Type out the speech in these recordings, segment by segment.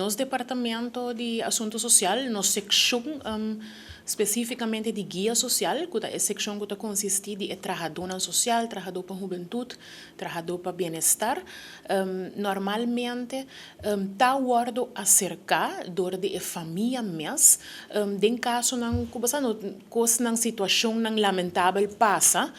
Nos departamento di Asunto Social, nos seccion specificamente di guia social, cu ta e seccion cu ta consisti di e trahadonan social, trahado pa hubentud, trahado pa bienestar, normalmente ta wordo acerca door di e famia mes den casonan cu bo sa no cosnan, situacionnan lamentabel pasa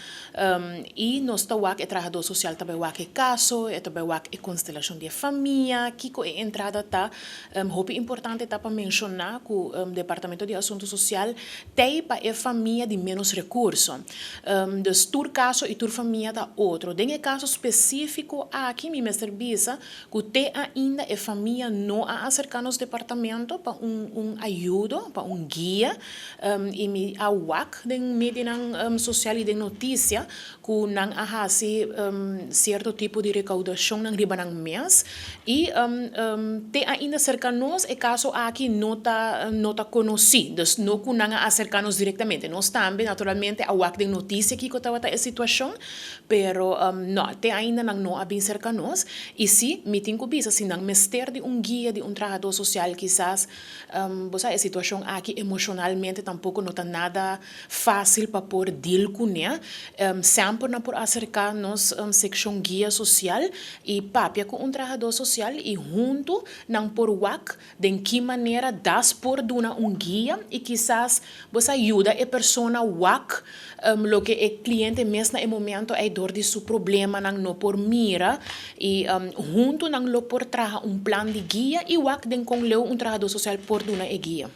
y nos ta wak e trahador social ta bay wak e caso, e ta bay wak e constelacion di e famia, kico e entrada ta. Hopi importante ta pa menciona cu Departamento di Asunto Social t'ey pa e famia di menos recurso. Dus tur caso y tur famia ta otro. Den e caso specifico aki mi mester bisa cu te ainda e famia no a acerca nos departamento pa un ayudo, pa un guia y mi a wak den medianan social y den noticia cu nan a haci cierto tipo di recaudacionnan riba nan mes y te ainda cerca nos e caso aki no ta conoci, dus no cu nan a acerca nos directamente. Nos tambe naturalmente a wak den noticia kico tabata e situacion, pero no, te ainda nan no a bin cerca nos. Y si, mi tin cu bisa, si nan mester di un guia di un trahador social, kisas bo sa, e situacion aki emocionalmente tampoco no ta nada facil pa por deal cune, semper nan por acerca nos seccion guia social y papia cu un trahador social y hunto nan por wak den ki manera DAS por duna un guia y kisas bo sa yuda e persona wak loke e cliente mes na e momento ey door di su problemanan no por mira y hunto nan lo por traha un plan di guia y wak den con leu un trahador social por duna e guia.